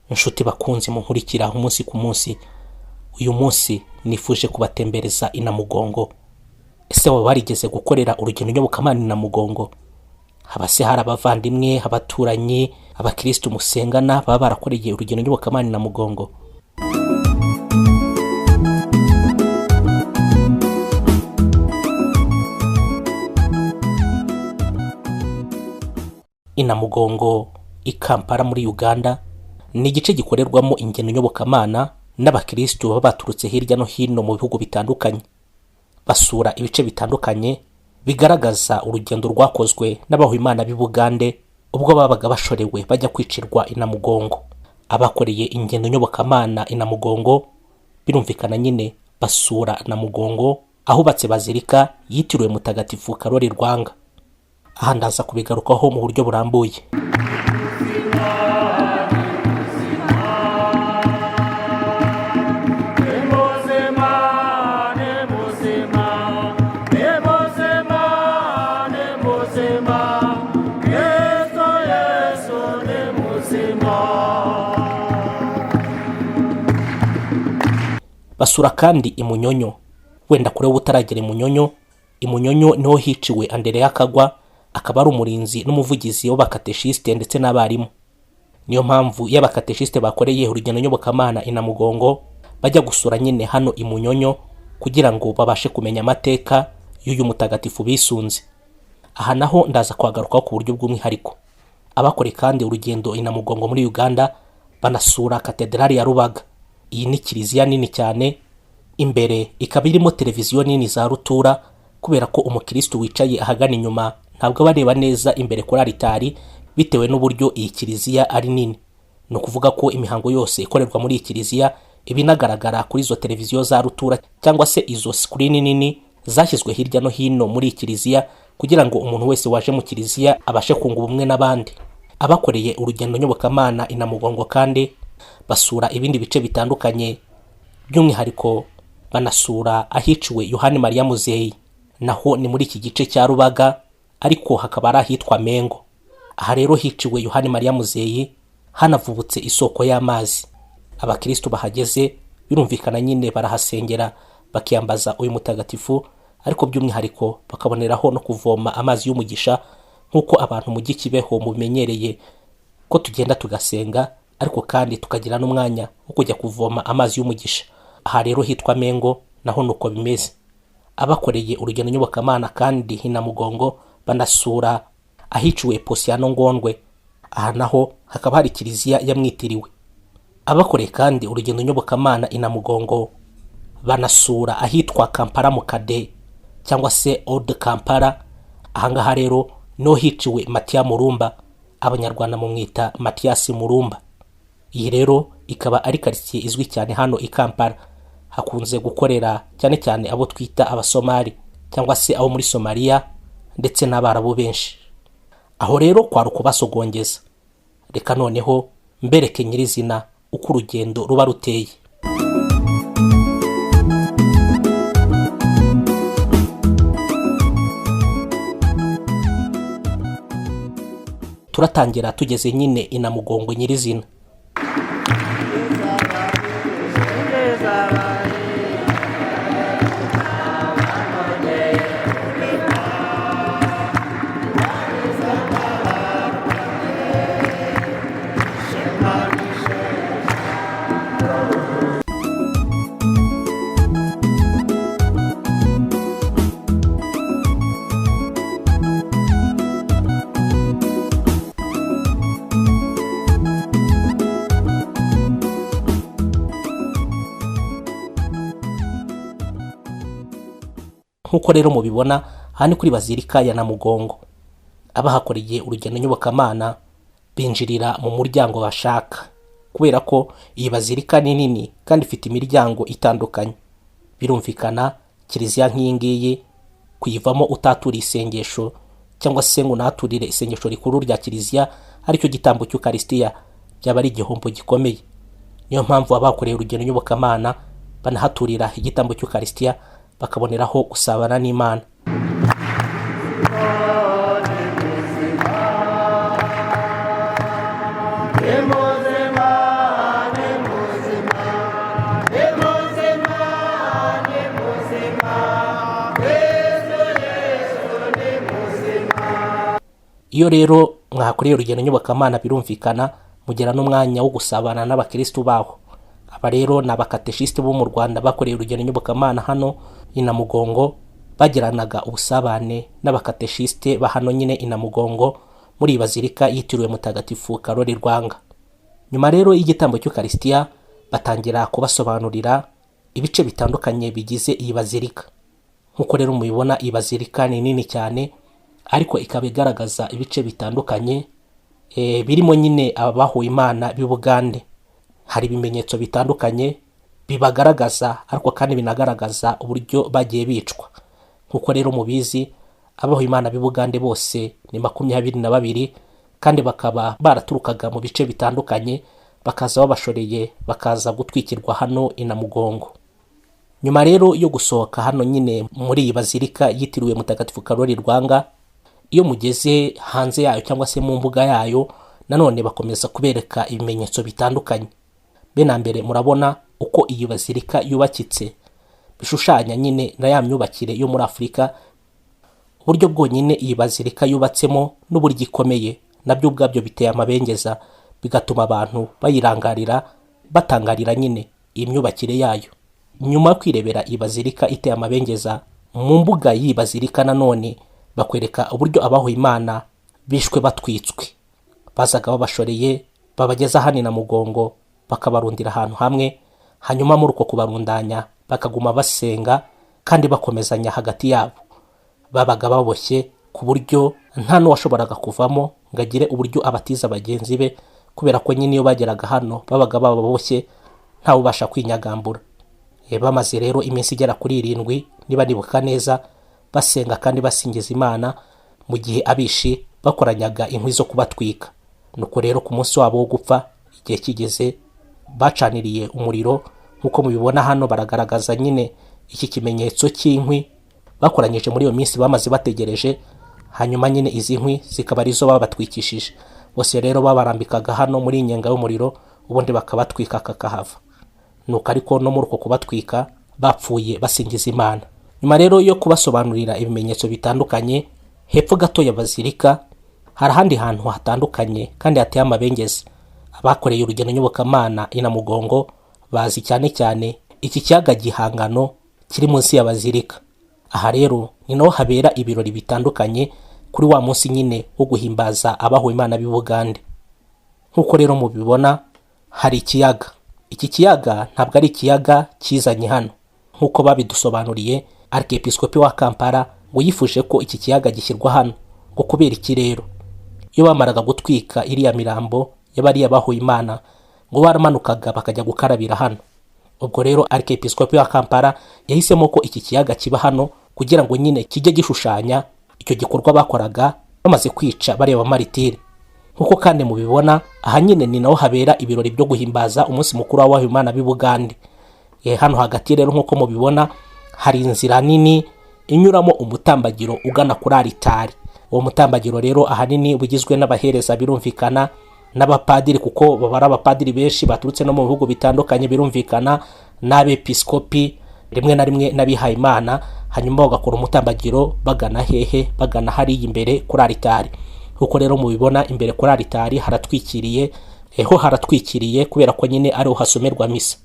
Inshuti bakunze munkurikira umunsi ku munsi, uyu munsi nifuje kubatembereza i Namugongo. Ese waba warigeze gukorera urugendo nyobokamana i Namugongo? Haba se hari abavandimwe, abaturanyi, abakirisitu musengana baba barakoreye urugendo nyobokamana i Namugongo? I Namugongo i Kampala muri Uganda ni igice gikorerwamo ingendo nyobokamana n'abakirisitu baba baturutse hirya no hino mu bihugu bitandukanye, basura ibice bitandukanye bigaragaza urugendo rwakozwe n'abahwimana b'i Bugande ubwo babaga bashorewe bajya kwicirwa i Namugongo. Abakoreye ingendo nyobokamana i Namugongo birumvikana nyine basura Namugongo ahubatse bazilika yitiriwe Mutagatifu Karoli Lwanga. Aha ndaza kubigarukaho mu buryo burambuye. Basura kandi Imunyonyo. Wenda kure utaragera Imunyonyo, Imunyonyo niho hiciwe Andereya Kagwa, akaba ari umurinzi n'umuvugizi w'abakateshisite ndetse n'abarimu. Niyo mpamvu iyo abakateshisite bakoreye urugendo nyobokamana i Namugongo bajya gusura nyine hano Imunyonyo kugira ngo babashe kumenya amateka y'uyu mutagatifu bisunze. Aha naho ndaza kuhagarukaho ku buryo bw'umwihariko. Abakoreye kandi urugendo i Namugongo muri Uganda banasura katedrali ya Rubaga. Iyi ni kiliziya nini cyane, imbere ikaba irimo televiziyo nini za rutura, kubera ko umukirisitu wicaye ahagana inyuma ntabwo aba areba neza imbere kuri aritari bitewe n'uburyo iyi kiliziya ari nini. Ni ukuvuga ko imihango yose ikorerwa muri iyi kiliziya iba inagaragara kuri izo televiziyo za rutura cyangwa se izo sikirini nini zashyizwe hirya no hino muri iyi kiliziya kugira ngo umuntu wese waje mu kiliziya abashe kunga ubumwe n'abandi. Abakoreye urugendo nyobokamana i Namugongo kandi basura ibindi bice bitandukanye, by'umwihariko banasura ahiciwe Yohani Mariya Muzeyi, naho ni muri iki gice cya Rubaga ariko hakaba ari ahitwa Mengo. Aha rero hiciwe Yohani Mariya Muzeyi, hanavubutse isoko y'amazi. Abakirisitu bahageze birumvikana nyine barahasengera bakiyambaza uyu mutagatifu, ariko by'umwihariko bakaboneraho no kuvoma amazi y'umugisha nk'uko abantu mu Kibeho mubimenyereye ko tugenda tugasenga ariko kandi tukagira n'umwanya wo kujya kuvoma amazi y'umugisha. Aha rero hitwa Mengo naho nuko bimeze. Abakoreye urugendo nyobokamana kandi i Namugongo banasura ahiciwe Posiyano Ngondwe. Aha naho hakaba hari kiliziya yamwitiriwe. Abakoreye kandi urugendo nyobokamana i Namugongo banasura ahitwa Kampala Mukade cyangwa se Old Kampala. Ahangaha rero niho hiciwe Matiya Murumba, abanyarwanda mumwita Matiyasi Murumba. Iyi rero ikaba ari karitsiye izwi cyane hano i Kampala, hakunze gukorera cyane cyane abo twita abasomali cyangwa se abo muri Somaliya ndetse n'abarabu benshi. Aho rero kwari ukubasogongeza. Reka noneho mbereke nyirizina uko urugendo ruba ruteye. Turatangira tugeze nyine i Namugongo nyirizina. Nk'uko rero mubibona aha ni kuri bazilika ya Namugongo. Abahakoreye urugendo nyobokamana binjirira mu muryango bashaka, kubera ko iyi bazilika ni nini kandi ifite imiryango itandukanye. Birumvikana kiliziya nk'iyi ngiyi kuyivamo utatura isengesho cyangwa se ngo unaturire isengesho rikuru rya kiliziya aricyo gitambo cy'Ukarisitiya byaba ari igihombo gikomeye. Niyo mpamvu abahakoreye urugendo nyobokamana banahaturira igitambo cy'Ukarisitiya bakaboneraho gusabana n'Imana. Ni muzima, Iyo rero mwahakoreye urugendo nyobokamana birumvikana mugera n'umwanya wo gusabana n'abakirisitu baho. Aba rero ni abakateshisite bo mu Rwanda bakoreye urugendo nyobokamana hano i Namugongo, bagiranaga ubusabane n'abakateshisite ba hano nyine i Namugongo muri iyi bazilika yitiriwe Mutagatifu Karoli Lwanga. Nyuma rero y'igitambo cy'Ukarisitiya batangira kubasobanurira ibice bitandukanye bigize iyi bazilika. Nk'uko rero mubibona iyi bazilika ni nini cyane, ariko ikaba igaragaza ibice bitandukanye birimo nyine abahuye Imana b'i Bugande. Hari ibimenyetso bitandukanye bibagaragaza, ariko kandi binagaragaza uburyo bagiye bicwa. Nk'uko rero mubizi abahuye Imana b'i Bugande bose ni 22, kandi bakaba baraturukaga mu bice bitandukanye, bakaza babashoreye bakaza gutwikirwa hano i Namugongo. Nyuma rero yo gusohoka hano nyine muri iyi bazilika yitiriwe Mutagatifu Karoli Lwanga, iyo mugeze hanze yayo cyangwa se mu mbuga yayo, nanone bakomeza kubereka ibimenyetso bitandukanye. Bene mbere murabona uko iyi bazilika yubakitse, bishushanya nyine na ya myubakire yo muri Afurika. Uburyo bwonyine iyi bazilika yubatsemo n'uburyo ikomeye nabyo ubwabyo biteye amabengeza, bigatuma abantu bayirangarira, batangarira nyine iyi myubakire yayo. Nyuma yo kwirebera iyi bazilika iteye amabengeza, mu mbuga y'iyi bazilika nanone bakwereka uburyo abahuye Imana bishwe batwitswe. Bazaga babashoreye babageza hano i Namugongo, bakabarundira ahantu hamwe, hanyuma muri uko kubarundanya bakaguma basenga kandi bakomezanya hagati yabo. Babaga baboshye ku buryo nta n'uwashoboraga kuvamo ngo agire uburyo abatiza bagenzi be, kubera ko nyine iyo bageraga hano babaga bababoshye ntawe ubasha kwinyagambura. Bamaze rero iminsi igera kuri 7 niba nibuka neza, basenga kandi basingiza Imana, mu gihe abishi bakoranyaga inkwi zo kubatwika. Nuko rero ku munsi wabo wo gupfa igihe kigeze bacaniriye umuriro. Nk'uko mubibona hano baragaragaza nyine iki kimenyetso cy'inkwi bakoranyije muri iyo minsi bamaze bategereje, hanyuma nyine izi nkwi zikaba arizo babatwikishije. Bose rero babarambikaga hano muri inyenga y'umuriro, ubundi bakabatwika kakahava. Nuko ariko no muri uko kubatwika bapfuye basingiza Imana. Nyuma rero yo kubasobanurira ibimenyetso bitandukanye, hepfo gato ya bazilika hari ahandi hantu hatandukanye kandi hateye amabengeza. Abakoreye urugendo nyobokamana i Namugongo bazi cyane cyane iki kiyaga gihangano kiri munsi ya bazilika. Aha rero ni naho habera ibirori bitandukanye kuri wa munsi nyine wo guhimbaza abahuye Imana b'i Bugande. Nk'uko rero mubibona hari ikiyaga. Iki kiyaga ntabwo ari ikiyaga kizanye hano, nk'uko babidusobanuriye. Arkiyepiskopi wa Kampala ngo yifuje ko iki kiyaga gishyirwa hano, ngo kubera iki rero iyo bamaraga gutwika iriya mirambo y'abariya bahuye Imana ngo baramanukaga bakajya gukarabira hano. Ubwo rero Arkiyepiskopi wa Kampala yahisemo ko iki kiyaga kiba hano kugira ngo nyine kijye gishushanya icyo gikorwa bakoraga bamaze kwica bareba maritire. Nkuko kandi mubibona aha nyine ni naho habera ibirori byo guhimbaza umunsi mukuru w'abahuye Imana b'i Bugande. Hano hagati rero nkuko mubibona hari inzira nini inyuramo umutambagiro ugana kuri alitari. Uwo mutambagiro rero ahanini bugizwe n'abahereza birumvikana n'abapadiri, kuko baba ari abapadiri benshi baturutse no mu bihugu bitandukanye birumvikana, n'abepiskopi rimwe na rimwe n'abihayimana, hanyuma bagakora umutambagiro bagana hehe? Bagana hariya imbere kuri alitari. Kuko rero mubibona imbere kuri alitari haratwikiriye, ho haratwikiriye kubera ko nyine ariho hasomerwa misa.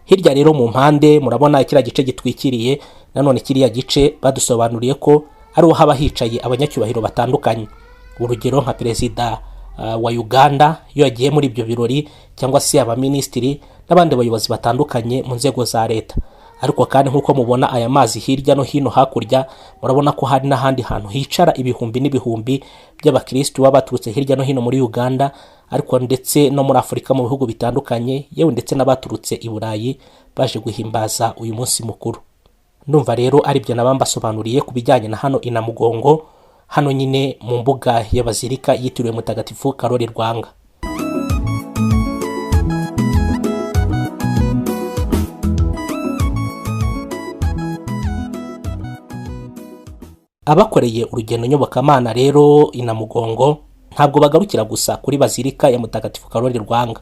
Hirya rero mu mpande murabona kiriya gice gitwikiriye, nanone kiriya gice badusobanuriye ko ariho haba hicaye abanyacyubahiro batandukanye. Urugero nka perezida wa Uganda iyo yagiye muri ibyo birori, cyangwa se abaminisitiri n'abandi bayobozi batandukanye mu nzego za leta. Ariko kandi nkuko mubona aya mazi hirya no hino hakurya, murabona ko hari n'ahandi hantu hicara ibihumbi n'ibihumbi by'abakristu baba baturutse hirya no hino muri Uganda, ariko ndetse no muri Afurika mu bihugu bitandukanye, yewe ndetse n'abaturutse i Burayi baje guhimbaza uyu munsi mukuru. Ndumva rero ari byo nabambasobanuriye ku bijyanye na hano i Namugongo, hano nyine mu mbuga ya bazilika yitiriwe Mutagatifu Karoli Lwanga. Abakoreye urugendo nyobokamana rero i Namugongo ntabwo bagarukira gusa kuri bazilika ya Mutagatifu Karoli Lwanga,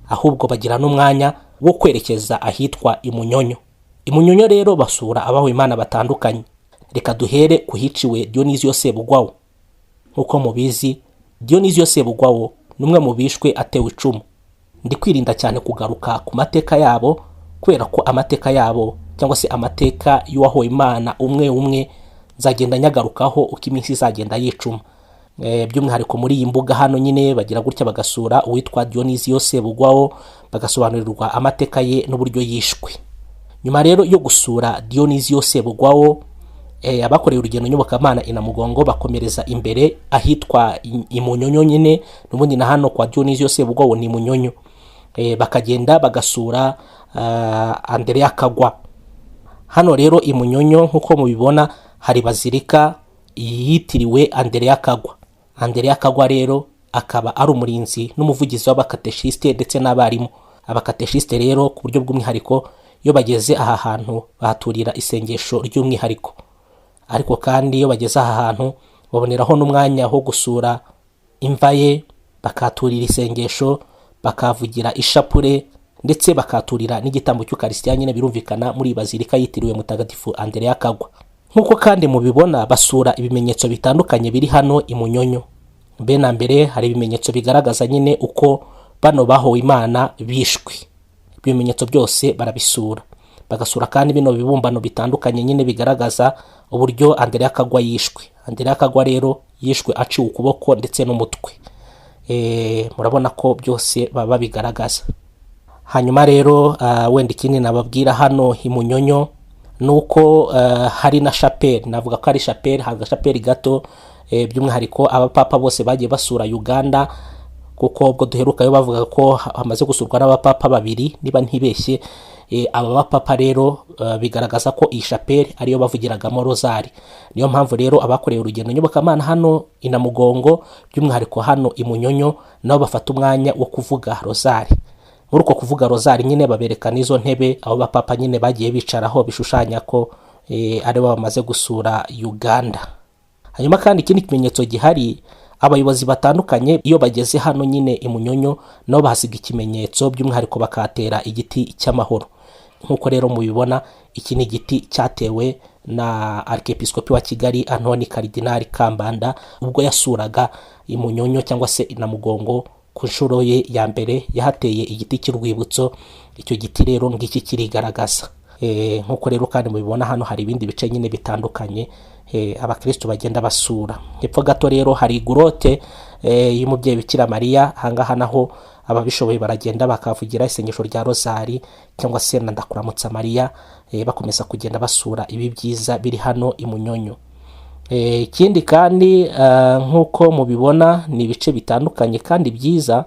ahubwo bagira n'umwanya wo kwerekeza ahitwa Imunyonyo. Imunyonyo rero basura abahuye Imana batandukanye. Reka duhere kuhiciwe Dionisio Sebugwawo. Nk'uko mubizi, Dionizio Sebugwawo ni umwe mu bishwe atewe icumu. Ndi kwirinda cyane kugaruka ku mateka yabo, kubera ko amateka yabo cyangwa se amateka y'uwahowe Imana umwe umwe nzagenda nyagarukaho uko iminsi izagenda yicuma. By'umwihariko muri iyi mbuga hano nyine bagira gutya bagasura uwitwa Dionizio Sebugwawo, bagasobanurirwa amateka ye n'uburyo yishwe. Nyuma rero yo gusura Dionizio Sebugwawo, abakoreye urugendo nyobokamana i Namugongo bakomereza imbere ahitwa i Munyonyo nyine, n'ubundi na hano kwa Dionizio Sebugwawo ni Munyonyo. Bakagenda bagasura Andereya Kagwa. Hano rero i Munyonyo nk'uko mubibona hari bazilika yitiriwe Andereya Kagwa. Andereya Kagwa rero akaba ari umurinzi n'umuvugizi w'abakateshiste ndetse n'abarimu. Abakateshiste rero ku buryo bw'umwihariko iyo bageze aha hantu bahaturira isengesho ry'umwihariko. Ariko kandi iyo bageze aha hantu baboneraho n'umwanya wo gusura imva ye, bakahaturira isengesho, bakahavugira ishapure ndetse bakahaturira n'igitambo cy'Ukarisitiya nyine, birumvikana muri bazilika yitiriwe Mutagatifu Andereya Kagwa. Nk'uko kandi mubibona basura ibimenyetso bitandukanye biri hano i Munyonyo. Mbe na mbere hari ibimenyetso bigaragaza nyine uko bano bahowe Imana bishwe. Ibimenyetso byose barabisura. Bagasura kandi bino bibumbano bitandukanye nyine bigaragaza uburyo Andereya Kagwa yishwe. Andereya Kagwa rero yishwe aciwe ukuboko ndetse n'umutwe. Murabona ko byose baba babigaragaza. Hanyuma rero wenda ikindi nababwira hano i Munyonyo nuko hari na chapelle. Navuga ko ari chapelle, hari agachapelle gato, by'umwihariko abapapa bose bagiye basura Uganda, kuko ubwo duherukayo bavuga ko hamaze gusurwa n'abapapa babiri niba ntibeshye. Aba bapapa rero bigaragaza ko iyi chapelle ariyo bavugiragamo rozari. Niyo mpamvu rero abakoreye urugendo nyobokamana hano i Namugongo, by'umwihariko hano i Munyonyo, nabo bafata umwanya wo kuvuga rozari. Muri uko kuvuga rozari nyine babereka n'izo ntebe abo bapapa nyine bagiye bicaraho, bishushanya ko aribo bamaze gusura Uganda. Hanyuma kandi ikindi kimenyetso gihari, abayobozi batandukanye iyo bageze hano nyine i Munyonyo nabo bahasiga ikimenyetso, by'umwihariko bakatera igiti cy'amahoro. Nk'uko rero mubibona, iki ni igiti cyatewe na Archiepiscopi wa Kigali Antoni Karidinali Kambanda ubwo yasuraga i Munyonyo cyangwa se i Namugongo ku nshuro ye ya mbere. Yahateye igiti cy'urwibutso. Icyo giti rero ngiki kirigaragaza. Nk'uko rero kandi mubibona hano hari ibindi bice nyine bitandukanye abakristo bagenda basura. Hepfo gato rero hari grotte y'umubyeyi Bikira Mariya. Ahangaha naho ababishoboye baragenda bakavugira isengesho rya rozari cyangwa se na ndakuramutsa Mariya, bakomeza kugenda basura ibi byiza biri hano i Munyonyo. Ikindi kandi nk'uko mubibona ni ibice bitandukanye kandi byiza,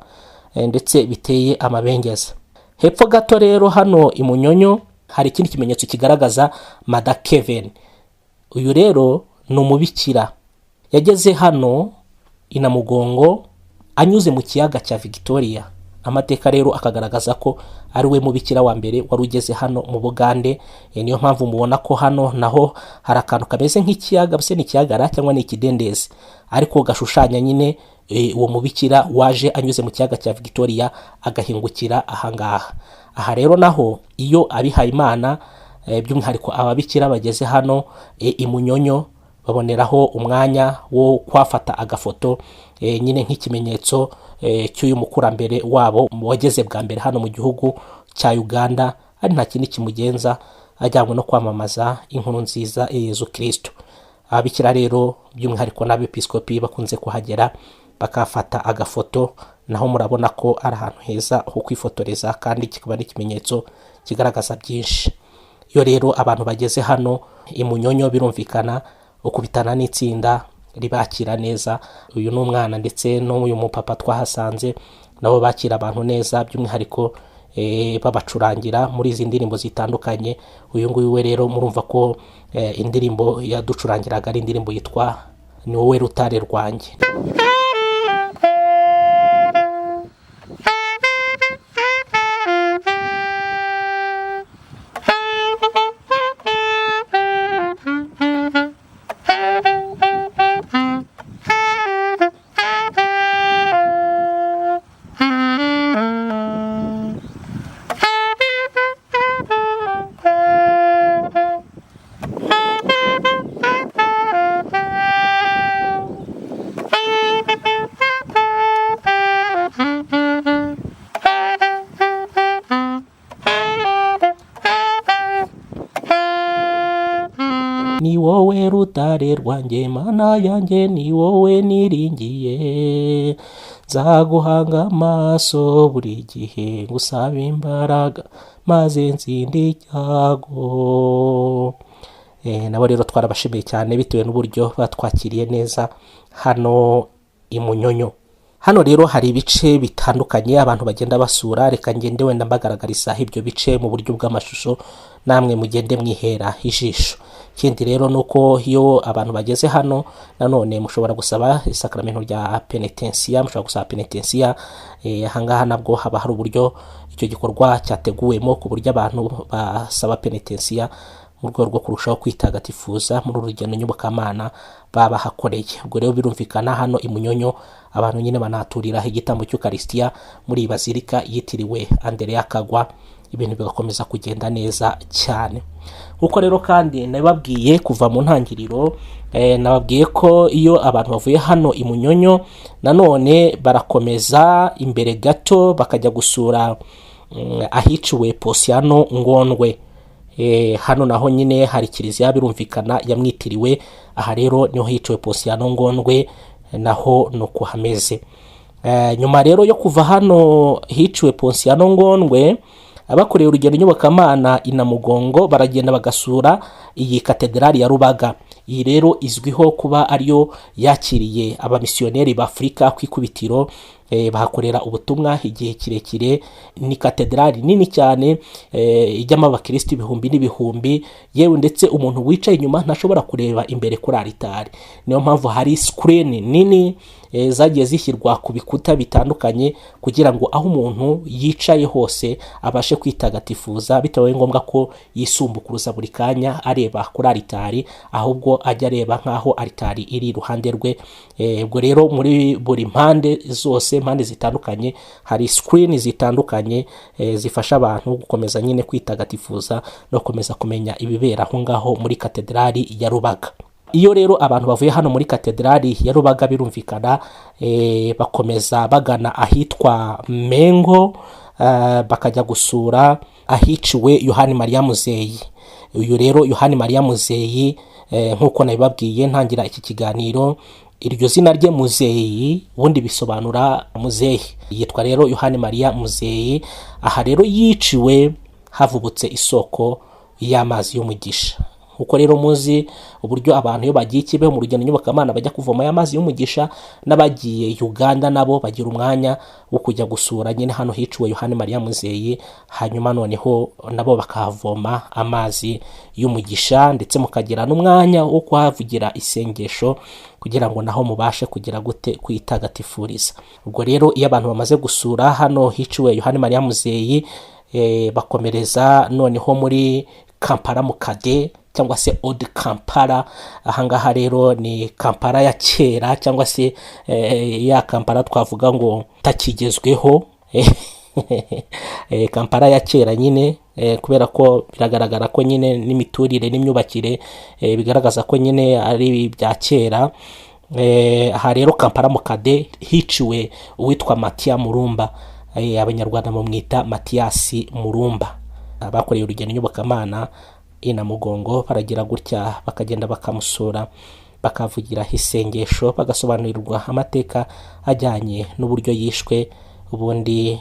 ndetse biteye amabengeza. Hepfo gato rero hano i Munyonyo hari ikindi kimenyetso kigaragaza Mother Kevin. Uyu rero ni umubikira yageze hano i Namugongo anyuze mu kiyaga cya Victoria. Amateka rero akagaragaza ko ari we mubikira wa mbere wari ugeze hano mu Bugande. Niyo mpamvu mubona ko hano naho hari akantu kameze nk'ikiyaga, se ni ikiyagara cyangwa ni ikidendezi, ariko gashushanya nyine uwo mubikira waje anyuze mu kiyaga cya Victoria agahingukira ahangaha. Aha rero naho iyo abihaye Imana, by'umwihariko ababikira bageze hano i Munyonyo, baboneraho umwanya wo kwafata agafoto, nyine nk'ikimenyetso cy'uyu mukurambere wabo wageze bwa mbere hano mu gihugu cya Uganda, ari nta kindi kimugenza ajyanywe no kwamamaza inkuru nziza ya Yezu Kristo. Ababikira rero by'umwihariko n'abepiskopi bakunze kuhagera bakafata agafoto, naho murabona ko ari ahantu heza ho kwifotoreza kandi kikaba n'ikimenyetso kigaragaza byinshi. Iyo rero abantu bageze hano i Munyonyo birumvikana ukubitana n'itsinda ribakira neza. Uyu ni umwana ndetse n'uyu mupapa twahasanze, nabo bakira abantu neza, by'umwihariko babacurangira muri izi ndirimbo zitandukanye. Uyu nguyu we rero murumva ko indirimbo yaducurangiraga ari indirimbo yitwa Ni wowe rutare rwanjye. Wowe rutare rwanjye, Mana yanjye, ni wowe niringiye. Nzaguhanga amaso buri gihe, ngusaba imbaraga maze ntsinde icyago. Nabo rero twarabashimiye cyane bitewe n'uburyo batwakiriye neza hano i Munyonyo. Hano rero hari ibice bitandukanye abantu bagenda basura. Reka ngende wenda mbagaragariza ibyo bice mu buryo bw'amashusho, namwe mugende mwihera ijisho. Ikindi rero ni uko iyo abantu bageze hano nanone mushobora gusaba isakramento rya penetensiya, mushobora gusaba penetensiya. Ahangaha nabwo haba hari uburyo icyo gikorwa cyateguwemo ku buryo abantu basaba penetensiya mu rwego rwo kurushaho kwitagatifuza muri uru rugendo nyobokamana babahakoreye. Ubwo rero birumvikana hano i Munyonyo abantu nyine banaturira igitambo cy'Ukarisitiya muri iyi bazilika yitiriwe Andereya Kagwa, ibintu bigakomeza kugenda neza cyane. Nkuko rero kandi nababwiye kuva mu ntangiriro, nababwiye ko iyo abantu bavuye hano i Munyonyo nanone barakomeza imbere gato bakajya gusura ahiciwe Posiyano Ngondwe. Hano naho nyine hari kiliziya birumvikana yamwitiriwe. Aha rero niho hiciwe Posiyano Ngondwe, naho ni uko hameze. Nyuma rero yo kuva hano hiciwe Posiyano Ngondwe, abakoreye urugendo nyobokamana i Namugongo baragenda bagasura iyi katedrali ya Rubaga. Iyi rero izwiho kuba ariyo yakiriye abamisiyoneri b'Afurika ku ikubitiro, bahakorera ubutumwa igihe kirekire. Ni katedrali nini cyane, ijyamo abakristo ibihumbi n'ibihumbi, yewe ndetse umuntu wicaye inyuma ntashobora kureba imbere kuri alitari. Niyo mpamvu hari screen nini zagiye zishyirwa ku bikuta bitandukanye kugira ngo aho umuntu yicaye hose abashe kwitagatifuza, bitabaye ngombwa ko yisumbukuruza buri kanya areba kuri alitari, ahubwo ajya areba nk'aho alitari iri iruhande rwe. Ubwo rero muri buri mpande zose, impande zitandukanye, hari screen zitandukanye zifasha abantu gukomeza nyine kwitagatifuza no gukomeza kumenya ibibera aho ngaho muri katedrali ya Rubaga. Iyo rero abantu bavuye hano muri katedrali ya Rubaga birumvikana, bakomeza bagana ahitwa Mengo, bakajya gusura ahiciwe Yohani Mariya Muzeyi. Uyu rero Yohani Mariya Muzeyi, nk'uko nabibabwiye ntangira iki kiganiro, iryo zina rye Muzeyi ubundi bisobanura muzehe. Yitwa rero Yohani Mariya Muzeyi. Aha rero yiciwe havubutse isoko y'amazi y'umugisha. Kuko rero muzi uburyo abantu iyo bagiye Kibeho mu rugendo nyobokamana bajya kuvoma amazi y'umugisha, n'abagiye Uganda nabo bagira umwanya wo kujya gusura nyine hano hiciwe Yohani Mariya Muzeyi, hanyuma noneho nabo bakahavoma amazi y'umugisha, ndetse mukagira n'umwanya wo kuhavugira isengesho kugira ngo naho mubashe kugira gute kwitagatifuriza. Ubwo rero iyo abantu bamaze gusura hano hiciwe Yohani Mariya Muzeyi, bakomereza noneho muri Kampala Mukade cyangwa se Old Kampala. Ahangaha rero ni Kampala ya kera cyangwa se ya Kampala twavuga ngo takigezweho. Kampala ya kera nyine, kubera ko biragaragara ko nyine n'imiturire n'imyubakire bigaragaza ko nyine ari ibya kera. Aha rero Kampala Mukade hiciwe uwitwa Matiya Murumba, Abanyarwanda bamwita Matiyasi Murumba. Abakoreye urugendo nyobokamana i Namugongo baragira gutya bakagenda bakamusura, bakavugira isengesho, bagasobanurirwa amateka ajyanye n'uburyo yishwe, ubundi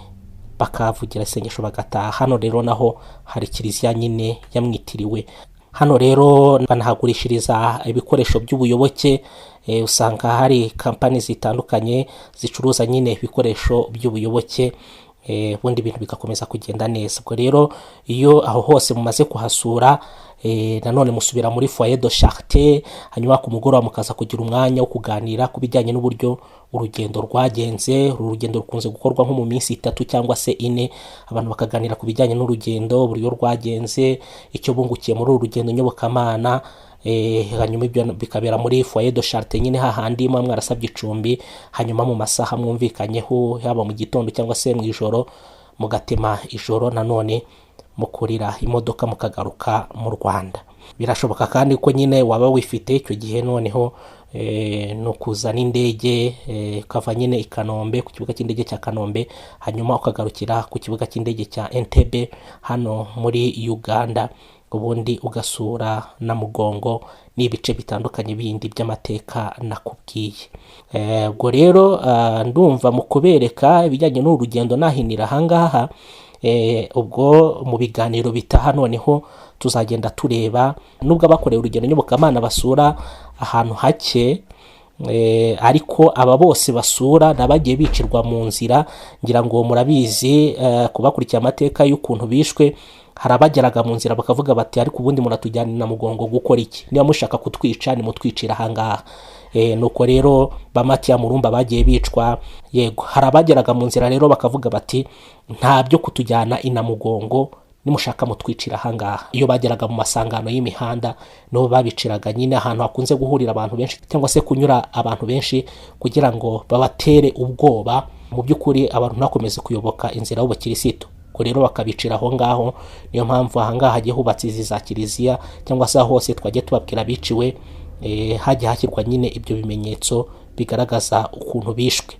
bakavugira isengesho bagataha. Hano rero naho hari kiliziya nyine yamwitiriwe. Hano rero banahagurishiriza ibikoresho by'ubuyoboke, usanga hari kampani zitandukanye zicuruza nyine ibikoresho by'ubuyoboke, ubundi ibintu bigakomeza kugenda neza. Ubwo rero iyo aho hose mumaze kuhasura, nanone musubira muri foyer de charité, hanyuma ku mugoroba mukaza kugira umwanya wo kuganira ku bijyanye n'uburyo urugendo rwagenze. Uru rugendo rukunze gukorwa nko mu minsi 3 cyangwa se 4, abantu bakaganira ku bijyanye n'urugendo, uburyo rwagenze, icyo bungukiye muri uru rugendo nyobokamana. Hanyuma ibyo bikabera muri foyer de charité nyine hahandi muba mwarasabye icumbi, hanyuma mu masaha mwumvikanyeho, yaba mu gitondo cyangwa se mu ijoro, mugatema ijoro nanone mukurira imodoka mukagaruka mu Rwanda. Birashoboka kandi ko nyine waba wifite icyo gihe noneho, no kuzana indege, ukava nyine i Kanombe ku kibuga cy'indege cya Kanombe, hanyuma ukagarukira ku kibuga cy'indege cya Entebbe hano muri Uganda. Ubundi ugasura na Mugongo n'ibice bitandukanye bindi by'amateka nakubwiye. Ubwo rero ndumva mu kubereka ibijyanye n'uru rugendo nahinira ahangaha. Ubwo mu biganiro bitaha noneho tuzagenda tureba, nubwo abakorewe urugendo nyobokamana basura ahantu hake, ariko aba bose basura ni abagiye bicirwa mu nzira. Ngira ngo murabizi, kubakurikiye amateka y'ukuntu bishwe, hari abageraga mu nzira bakavuga bati: "Ariko ubundi muratujyana na Mugongo gukora iki? Niba mushaka kutwica, nimutwicira ahangaha." Nuko rero ba Matiya Murumba bagiye bicwa. Yego, hari abageraga mu nzira rero bakavuga bati: "Nta byo kutujyana inamugongo, nimushaka mutwicira ahangaha." Iyo bageraga mu masangano y'imihanda niho babiciraga nyine, ahantu hakunze guhurira abantu benshi cyangwa se kunyura abantu benshi, kugira ngo babatere ubwoba, mu by'ukuri abantu ntibakomeze kuyoboka inzira y'ubukirisitu. Ubwo rero bakabicira aho ngaho. Niyo mpamvu ahangaha hagiye hubatse izi za kiliziya, cyangwa se aho hose twagiye tubabwira biciwe, hagiye hashyirwa nyine ibyo bimenyetso bigaragaza ukuntu bishwe.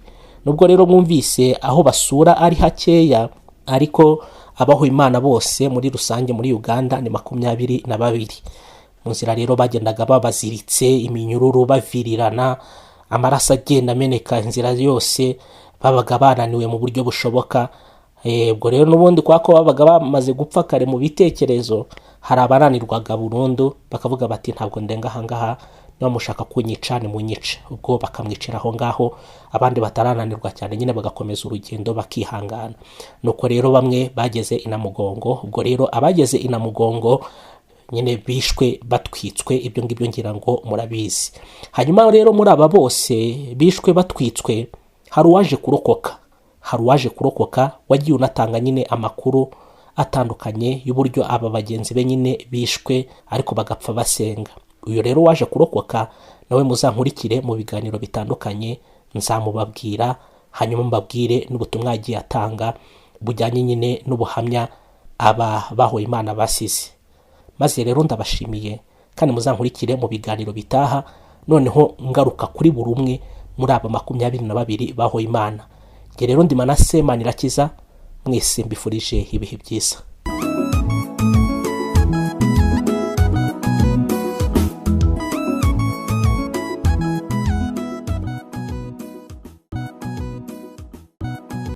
Nubwo rero mwumvise aho basura ari hakeya, ariko abaho Imana bose muri rusange muri Uganda ni 22. Mu nzira rero bagendaga babaziritse iminyururu, bavirirana, amaraso agenda ameneka inzira yose, babaga bananiwe mu buryo bushoboka. Ubwo rero n'ubundi kwa ko babaga bamaze gupfa kare mu bitekerezo, hari abananirwaga burundu bakavuga bati: "Ntabwo ndenga ahangaha, niba mushaka kunyica nimunyice." Ubwo bakamwicira aho ngaho. Abandi batarananirwa cyane nyine bagakomeza urugendo, bakihangana. Nuko rero bamwe bageze inamugongo. Ubwo rero abageze inamugongo nyine bishwe batwitswe, ibyo ngibyo ngira ngo murabizi. Hanyuma rero muri aba bose bishwe batwitswe, hari uwaje kurokoka, hari uwaje kurokoka wagiye unatanga nyine amakuru atandukanye y'uburyo aba bagenzi be nyine bishwe, ariko bagapfa basenga. Uyu rero waje kurokoka nawe muzankurikire mu biganiro bitandukanye, nzamubabwira, hanyuma mbabwire n'ubutumwa yagiye atanga bujyanye nyine n'ubuhamya aba bahoye Imana basize. Maze rero ndabashimiye, kandi muzankurikire mu biganiro bitaha, noneho ngaruka kuri buri umwe muri aba 22 bahoye Imana. Njye rero ndi Manase Manirakiza, mwese mbifurije ibihe byiza.